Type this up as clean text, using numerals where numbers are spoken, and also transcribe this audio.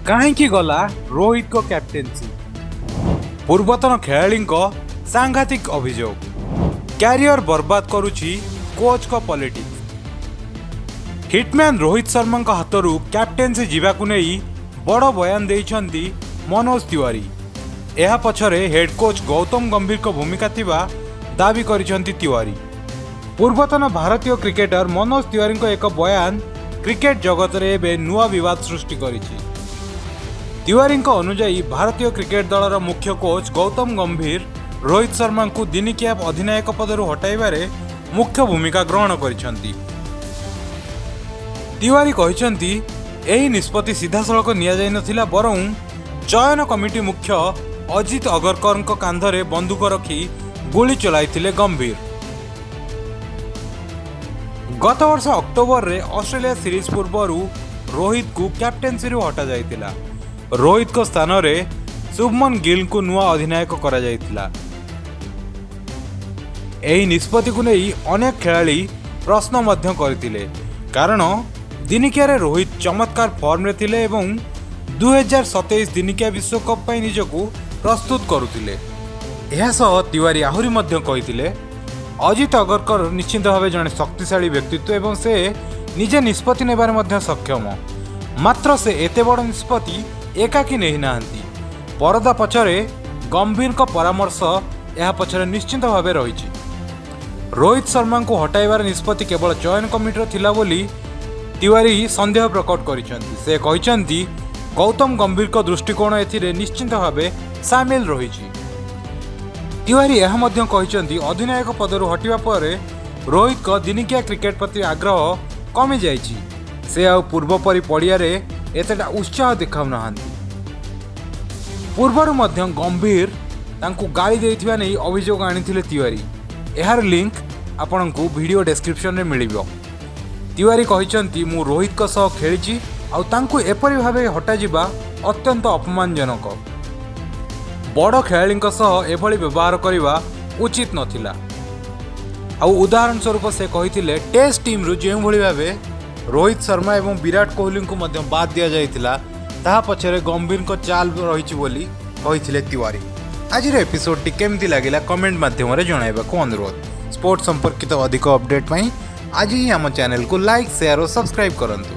କାହିଁକି ଗଲା ରୋହିତଙ୍କ କ୍ୟାପ୍ଟେନ୍ସି? ପୂର୍ବତନ ଖେଳାଳିଙ୍କ ସାଂଘାତିକ ଅଭିଯୋଗ। କ୍ୟାରିୟର ବର୍ବାଦ କରୁଛି କୋଚ୍ଙ୍କ ପଲିଟିକ୍ସ। ହିଟମ୍ୟାନ୍ ରୋହିତ ଶର୍ମାଙ୍କ ହାତରୁ କ୍ୟାପ୍ଟେନ୍ସି ଯିବାକୁ ନେଇ ବଡ଼ ବୟାନ ଦେଇଛନ୍ତି ମନୋଜ ତିୱାରୀ। ଏହା ପଛରେ ହେଡ୍ କୋଚ୍ ଗୌତମ ଗମ୍ଭୀରଙ୍କ ଭୂମିକା ଥିବା ଦାବି କରିଛନ୍ତି ତିୱାରୀ। ପୂର୍ବତନ ଭାରତୀୟ କ୍ରିକେଟର ମନୋଜ ତିୱାରୀଙ୍କ ଏକ ବୟାନ କ୍ରିକେଟ ଜଗତରେ ଏବେ ନୂଆ ବିବାଦ ସୃଷ୍ଟି କରିଛି। ତିୱାରୀଙ୍କ ଅନୁଯାୟୀ, ଭାରତୀୟ କ୍ରିକେଟ ଦଳର ମୁଖ୍ୟ କୋଚ୍ ଗୌତମ ଗମ୍ଭୀର ରୋହିତ ଶର୍ମାଙ୍କୁ ଦିନିକିଆ ଅଧିନାୟକ ପଦରୁ ହଟାଇବାରେ ମୁଖ୍ୟ ଭୂମିକା ଗ୍ରହଣ କରିଛନ୍ତି। ତିୱାରୀ କହିଛନ୍ତି, ଏହି ନିଷ୍ପତ୍ତି ସିଧାସଳଖ ନିଆଯାଇନଥିଲା, ବରଂ ଚୟନ କମିଟି ମୁଖ୍ୟ ଅଜିତ ଅଗରକରଙ୍କ କାନ୍ଧରେ ବନ୍ଧୁକ ରଖି ଗୁଳି ଚଳାଇଥିଲେ ଗମ୍ଭୀର। ଗତବର୍ଷ ଅକ୍ଟୋବରରେ ଅଷ୍ଟ୍ରେଲିଆ ସିରିଜ୍ ପୂର୍ବରୁ ରୋହିତଙ୍କୁ କ୍ୟାପ୍ଟେନ୍ସିରୁ ହଟାଯାଇଥିଲା। ରୋହିତଙ୍କ ସ୍ଥାନରେ ଶୁଭମନ ଗିଲ୍ଙ୍କୁ ନୂଆ ଅଧିନାୟକ କରାଯାଇଥିଲା। ଏହି ନିଷ୍ପତ୍ତିକୁ ନେଇ ଅନେକ ଖେଳାଳି ପ୍ରଶ୍ନ ମଧ୍ୟ କରିଥିଲେ, କାରଣ ଦିନିକିଆରେ ରୋହିତ ଚମତ୍କାର ଫର୍ମରେ ଥିଲେ ଏବଂ 2027 ଦିନିକିଆ ବିଶ୍ୱକପ୍ ପାଇଁ ନିଜକୁ ପ୍ରସ୍ତୁତ କରୁଥିଲେ। ଏହା ସହ ତିୱାରୀ ଆହୁରି ମଧ୍ୟ କହିଥିଲେ, ଅଜିତ ଅଗରକର ନିଶ୍ଚିତ ଭାବେ ଜଣେ ଶକ୍ତିଶାଳୀ ବ୍ୟକ୍ତିତ୍ୱ ଏବଂ ସେ ନିଜେ ନିଷ୍ପତ୍ତି ନେବାରେ ମଧ୍ୟ ସକ୍ଷମ। ମାତ୍ର ସେ ଏତେ ବଡ଼ ନିଷ୍ପତ୍ତି ଏକାକୀ ନେଇନାହାନ୍ତି। ପରଦା ପଛରେ ଗମ୍ଭୀରଙ୍କ ପରାମର୍ଶ ଏହା ପଛରେ ନିଶ୍ଚିତ ଭାବେ ରହିଛି। ରୋହିତ ଶର୍ମାଙ୍କୁ ହଟାଇବାର ନିଷ୍ପତ୍ତି କେବଳ ଚୟନ କମିଟିର ଥିଲା ବୋଲି ତିୱାରୀ ସନ୍ଦେହ ପ୍ରକଟ କରିଛନ୍ତି। ସେ କହିଛନ୍ତି, ଗୌତମ ଗମ୍ଭୀରଙ୍କ ଦୃଷ୍ଟିକୋଣ ଏଥିରେ ନିଶ୍ଚିତ ଭାବେ ସାମିଲ ରହିଛି। ତିୱାରୀ ଏହା ମଧ୍ୟ କହିଛନ୍ତି, ଅଧିନାୟକ ପଦରୁ ହଟିବା ପରେ ରୋହିତଙ୍କ ଦିନିକିଆ କ୍ରିକେଟ ପ୍ରତି ଆଗ୍ରହ କମିଯାଇଛି। ସେ ଆଉ ପୂର୍ବ ପରି ପଡ଼ିଆରେ ଏତେଟା ଉତ୍ସାହ ଦେଖାଉନାହାନ୍ତି। ପୂର୍ବରୁ ମଧ୍ୟ ଗମ୍ଭୀର ତାଙ୍କୁ ଗାଳି ଦେଇଥିବା ନେଇ ଅଭିଯୋଗ ଆଣିଥିଲେ ତିୱାରୀ। ଏହାର ଲିଙ୍କ ଆପଣଙ୍କୁ ଭିଡ଼ିଓ ଡେସ୍କ୍ରିପସନରେ ମିଳିବ। ତିୱାରୀ କହିଛନ୍ତି, ମୁଁ ରୋହିତଙ୍କ ସହ ଖେଳିଛି ଆଉ ତାଙ୍କୁ ଏପରି ଭାବେ ହଟାଯିବା ଅତ୍ୟନ୍ତ ଅପମାନଜନକ। ବଡ଼ ଖେଳାଳିଙ୍କ ସହ ଏଭଳି ବ୍ୟବହାର କରିବା ଉଚିତ ନଥିଲା। ଆଉ ଉଦାହରଣ ସ୍ୱରୂପ ସେ କହିଥିଲେ, ଟେଷ୍ଟ ଟିମ୍ରୁ ଯେଉଁଭଳି ଭାବେ ରୋହିତ ଶର୍ମା ଏବଂ ବିରାଟ କୋହଲିଙ୍କୁ ମଧ୍ୟ ବାଦ୍ ଦିଆଯାଇଥିଲା, ତାହା ପଛରେ ଗମ୍ଭୀରଙ୍କ ଚାଲ ରହିଛି ବୋଲି କହିଥିଲେ ତିୱାରୀ। ଆଜିର ଏପିସୋଡ଼ଟି କେମିତି ଲାଗିଲା, କମେଣ୍ଟ ମାଧ୍ୟମରେ ଜଣାଇବାକୁ ଅନୁରୋଧ। ସ୍ପୋର୍ଟସ ସମ୍ପର୍କିତ ଅଧିକ ଅପଡେଟ୍ ପାଇଁ ଆଜି ହିଁ ଆମ ଚ୍ୟାନେଲକୁ ଲାଇକ୍, ସେୟାର ଓ ସବସ୍କ୍ରାଇବ୍ କରନ୍ତୁ।